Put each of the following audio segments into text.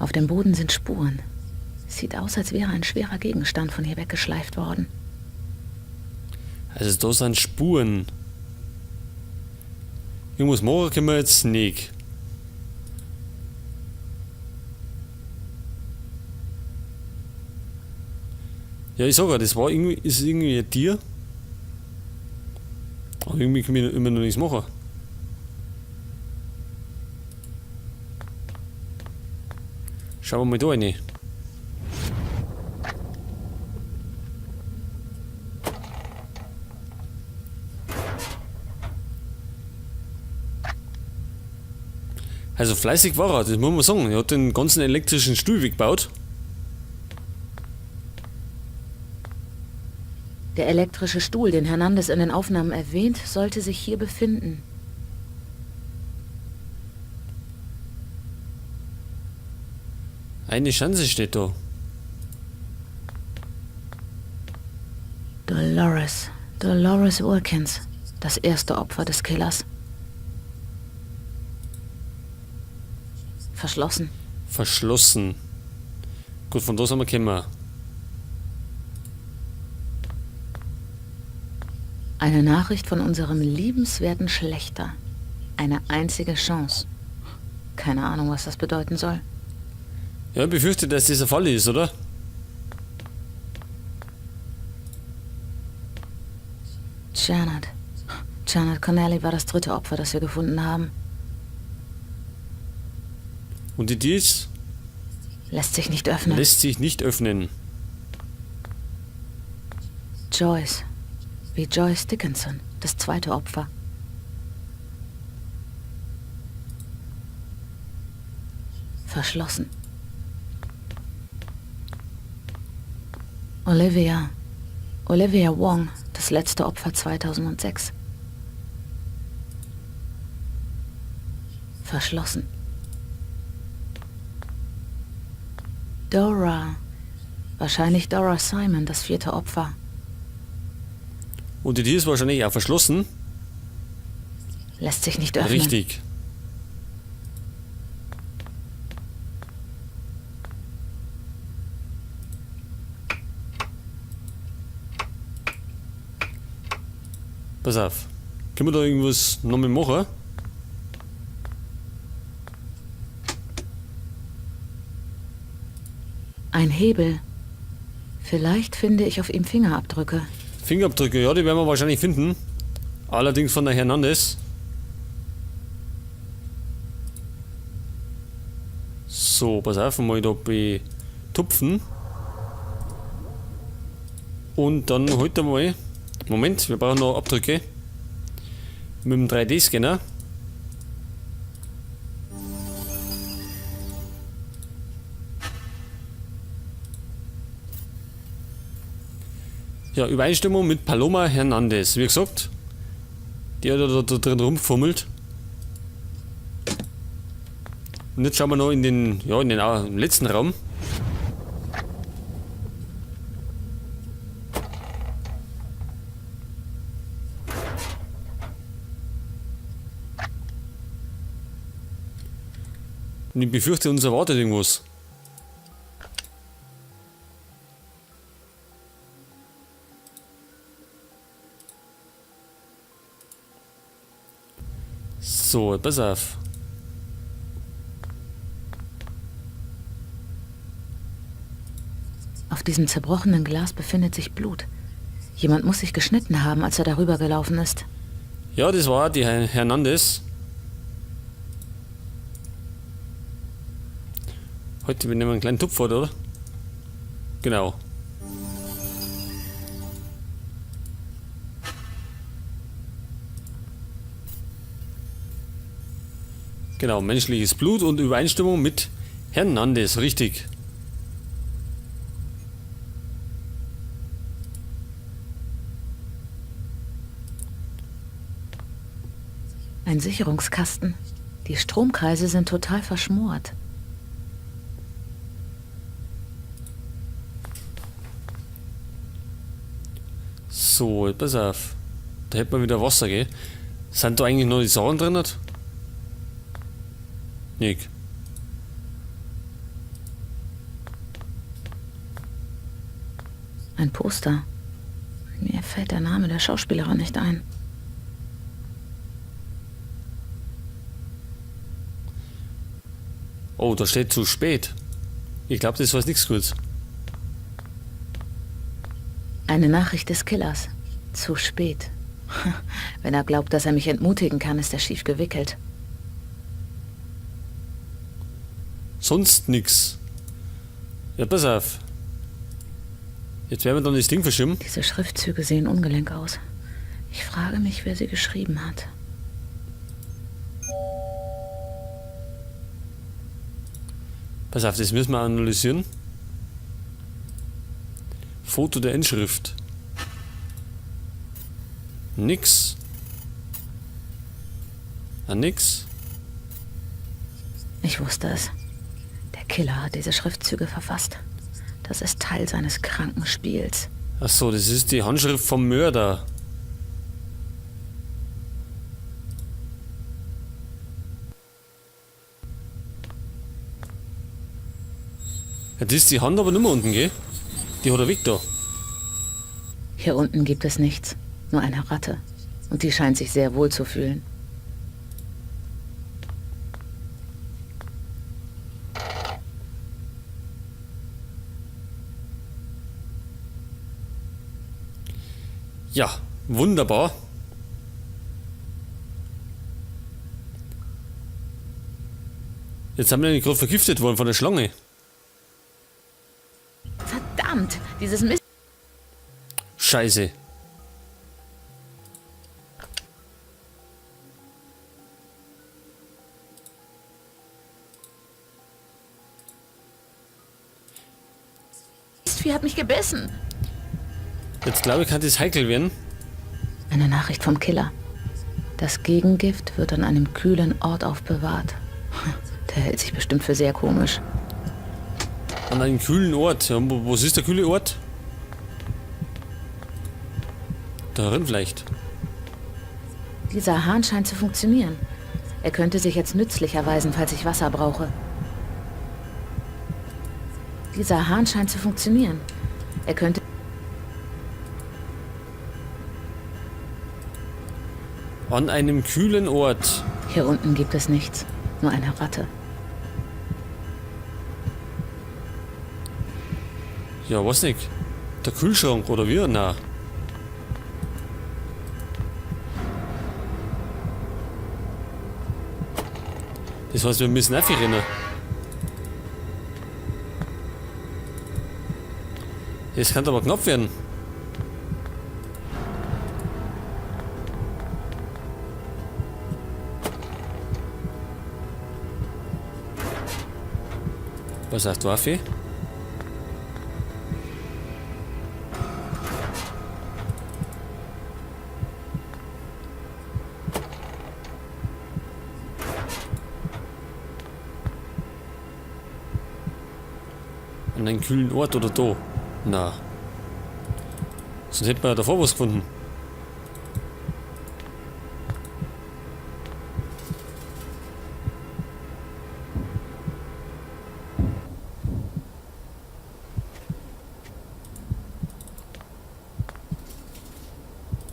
Auf dem Boden sind Spuren. Sieht aus, als wäre ein schwerer Gegenstand von hier weggeschleift worden. Also da sind Spuren. Irgendwas machen können wir jetzt nicht. Ja, ich sag ja, das war irgendwie, ist irgendwie ein Tier. Aber irgendwie können wir immer noch nichts machen. Schauen wir mal da rein. Also fleißig war er, das muss man sagen. Er hat den ganzen elektrischen Stuhl weggebaut. Der elektrische Stuhl, den Hernandez in den Aufnahmen erwähnt, sollte sich hier befinden. Eine Chance steht da. Dolores. Dolores Wilkins. Das erste Opfer des Killers. Verschlossen. Verschlossen. Gut, von da sind wir gekommen. Eine Nachricht von unserem liebenswerten Schlächter. Eine einzige Chance. Keine Ahnung, was das bedeuten soll. Ja, ich befürchte, dass das der Fall ist, oder? Janet. Janet Connelly war das dritte Opfer, das wir gefunden haben. Und die Dies? Lässt sich nicht öffnen. Lässt sich nicht öffnen. Joyce. Wie Joyce Dickinson, das zweite Opfer. Verschlossen. Olivia. Olivia Wong, das letzte Opfer 2006. Verschlossen. Dora. Wahrscheinlich Dora Simon, das vierte Opfer. Und die Tür ist wahrscheinlich auch verschlossen. Lässt sich nicht öffnen. Richtig. Pass auf. Können wir da irgendwas nochmal machen? Ein Hebel. Vielleicht finde ich auf ihm Fingerabdrücke. Fingerabdrücke, ja, die werden wir wahrscheinlich finden. Allerdings von der Hernandez. So, pass auf, mal da betupfen. Und dann heute mal. Moment, wir brauchen noch Abdrücke. Mit dem 3D-Scanner. Ja, Übereinstimmung mit Paloma Hernandez. Wie gesagt, die hat da drin rumgefummelt. Und jetzt schauen wir noch in den, ja, in den letzten Raum. Und ich befürchte, uns erwartet irgendwas. So, pass auf. Auf diesem zerbrochenen Glas befindet sich Blut. Jemand muss sich geschnitten haben, als er darüber gelaufen ist. Ja, das war die Hernandez. Heute nehmen wir einen kleinen Tupfer, oder? Genau. Genau, menschliches Blut und Übereinstimmung mit Hernandez, richtig. Ein Sicherungskasten. Die Stromkreise sind total verschmort. So, pass auf. Da hätten wir wieder Wasser, gell? Sind da eigentlich noch die Sachen drin? Nick. Ein Poster. Mir fällt der Name der Schauspielerin nicht ein. Oh, da steht zu spät. Ich glaube, das war nichts Gutes. Eine Nachricht des Killers. Zu spät. Wenn er glaubt, dass er mich entmutigen kann, ist er schief gewickelt. Sonst nix. Ja, pass auf. Jetzt werden wir dann das Ding verschieben. Diese Schriftzüge sehen ungelenk aus. Ich frage mich, wer sie geschrieben hat. Pass auf, das müssen wir analysieren. Foto der Inschrift. Nix. Ah, nix. Ich wusste es. Der Killer hat diese Schriftzüge verfasst. Das ist Teil seines kranken Spiels. Ach so, das ist die Handschrift vom Mörder. Ja, das ist die Hand aber nicht mehr unten, gell? Die hat er weg da. Hier unten gibt es nichts. Nur eine Ratte. Und die scheint sich sehr wohl zu fühlen. Ja, wunderbar. Jetzt haben wir nämlich gerade vergiftet worden von der Schlange. Verdammt, dieses Mist... Scheiße. Mistvieh hat mich gebissen. Jetzt glaube ich, kann das heikel werden. Eine Nachricht vom Killer. Das Gegengift wird an einem kühlen Ort aufbewahrt. Der hält sich bestimmt für sehr komisch. An einem kühlen Ort. Ja, was ist der kühle Ort? Darin vielleicht. Dieser Hahn scheint zu funktionieren. Er könnte sich jetzt nützlich erweisen, falls ich Wasser brauche. Dieser Hahn scheint zu funktionieren. Er könnte... An einem kühlen Ort. Hier unten gibt es nichts. Nur eine Ratte. Ja, weiß nicht. Der Kühlschrank oder wie? Na. Das heißt, wir müssen einfach rennen. Es kann aber knapp werden. Was sagst du, Affi? An einen kühlen Ort oder da? Na. Sonst hätten wir ja davor was gefunden.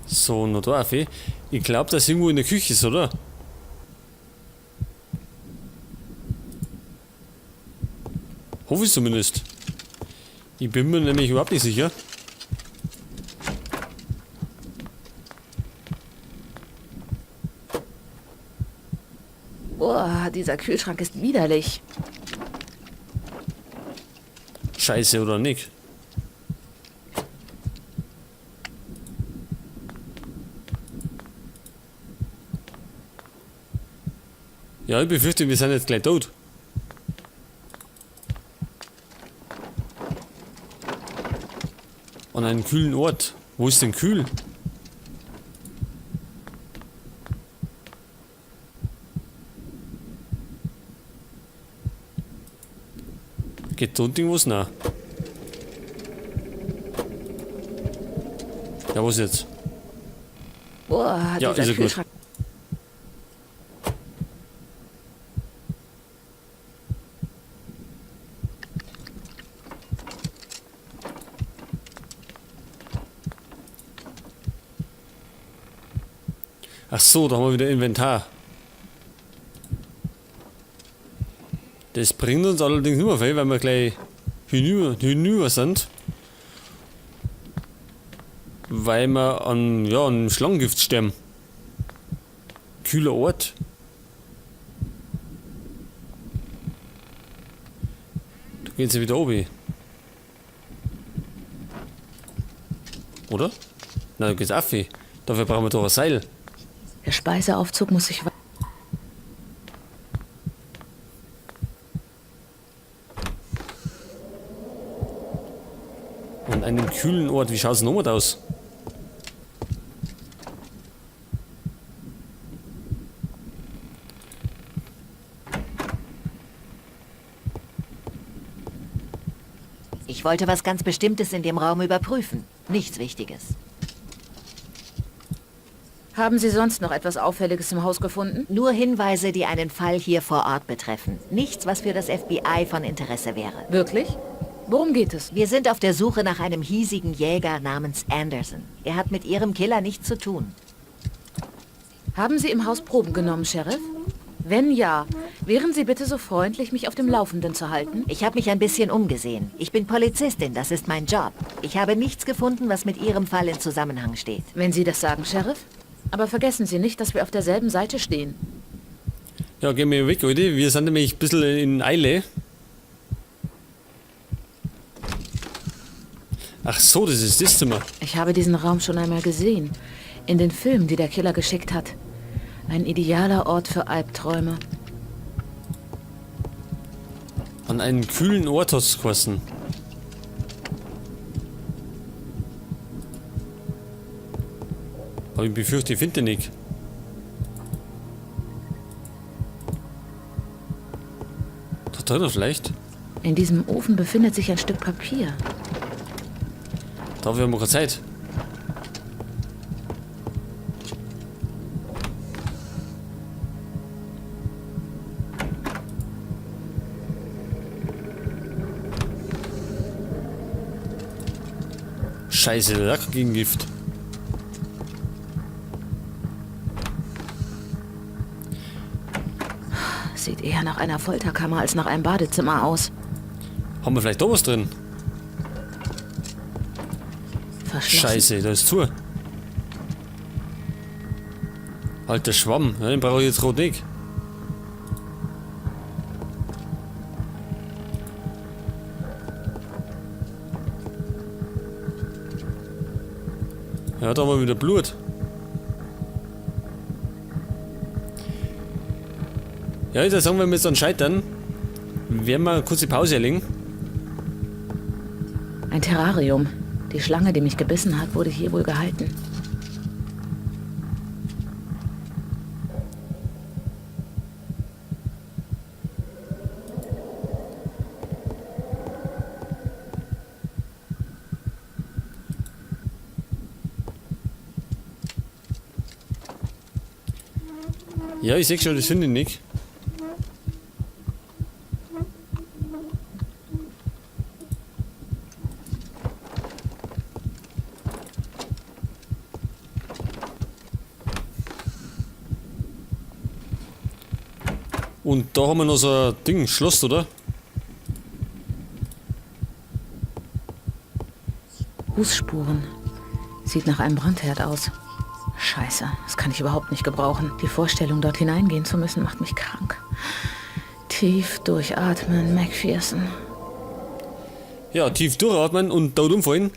So, noch da, Affi. Ich glaub, dass irgendwo in der Küche ist, oder? Hoffe ich zumindest. Ich bin mir nämlich überhaupt nicht sicher. Boah, dieser Kühlschrank ist widerlich. Scheiße, oder nicht? Ja, ich befürchte, wir sind jetzt gleich tot. An einem kühlen Ort. Wo ist denn kühl? Geht da unten irgendwas? Nein. Ja, was jetzt? Boah, Ja, dieser ist ja gut. Kühlschrank. Ach so, da haben wir wieder Inventar. Das bringt uns allerdings nicht mehr viel, weil wir gleich hinüber sind. Weil wir an, ja, an Schlangengift sterben. Kühler Ort. Da gehen sie wieder oben. Oder? Nein, da geht's auf. Dafür brauchen wir doch ein Seil. Der Speiseaufzug muss sich... An einem kühlen Ort. Wie schaut's denn nochmal aus? Ich wollte was ganz Bestimmtes in dem Raum überprüfen. Nichts Wichtiges. Haben Sie sonst noch etwas Auffälliges im Haus gefunden? Nur Hinweise, die einen Fall hier vor Ort betreffen. Nichts, was für das FBI von Interesse wäre. Wirklich? Worum geht es? Wir sind auf der Suche nach einem hiesigen Jäger namens Anderson. Er hat mit Ihrem Killer nichts zu tun. Haben Sie im Haus Proben genommen, Sheriff? Wenn ja, wären Sie bitte so freundlich, mich auf dem Laufenden zu halten? Ich habe mich ein bisschen umgesehen. Ich bin Polizistin, das ist mein Job. Ich habe nichts gefunden, was mit Ihrem Fall in Zusammenhang steht. Wenn Sie das sagen, Sheriff. Aber vergessen Sie nicht, dass wir auf derselben Seite stehen. Ja, gehen wir weg, Leute. Wir sind nämlich ein bisschen in Eile. Ach so, das ist das Zimmer. Ich habe diesen Raum schon einmal gesehen. In den Filmen, die der Killer geschickt hat. Ein idealer Ort für Albträume. An einen kühlen Ort hat's geheißen. Aber ich befürchte, ich finde den nicht. Da drinnen vielleicht? In diesem Ofen befindet sich ein Stück Papier. Dafür haben wir keine Zeit. Scheiße, der Lack gegen Gift. Sieht eher nach einer Folterkammer als nach einem Badezimmer aus. Haben wir vielleicht da was drin? Verschlossen. Scheiße, da ist zu. Alter Schwamm, ja, den brauche ich jetzt rot nicht. Ja, da haben wir wieder Blut. Ja, ich würde sagen, wenn wir jetzt dann scheitern, werden wir eine kurze Pause erlegen. Ein Terrarium. Die Schlange, die mich gebissen hat, wurde hier wohl gehalten. Ja, ich seh schon, das finde ich nicht. Und da haben wir noch so ein Ding, Schloss, oder? Rußspuren. Sieht nach einem Brandherd aus. Scheiße, das kann ich überhaupt nicht gebrauchen. Die Vorstellung, dort hineingehen zu müssen, macht mich krank. Tief durchatmen, McPherson. Ja, tief durchatmen und dort umfallen.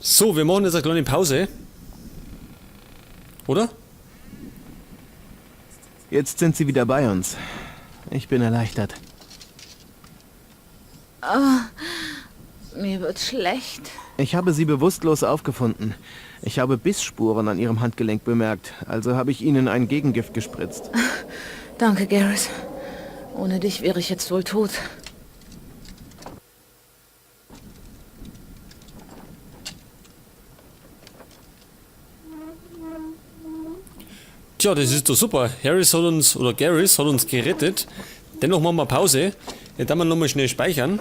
So, wir machen jetzt eine kleine Pause. Oder? Jetzt sind sie wieder bei uns. Ich bin erleichtert. Oh, mir wird schlecht. Ich habe sie bewusstlos aufgefunden. Ich habe Bissspuren an ihrem Handgelenk bemerkt, also habe ich ihnen ein Gegengift gespritzt. Danke, Garrus. Ohne dich wäre ich jetzt wohl tot. Tja, das ist doch super. Harris hat uns, oder Garrus hat uns gerettet. Dennoch machen wir Pause. Jetzt werden wir nochmal schnell speichern.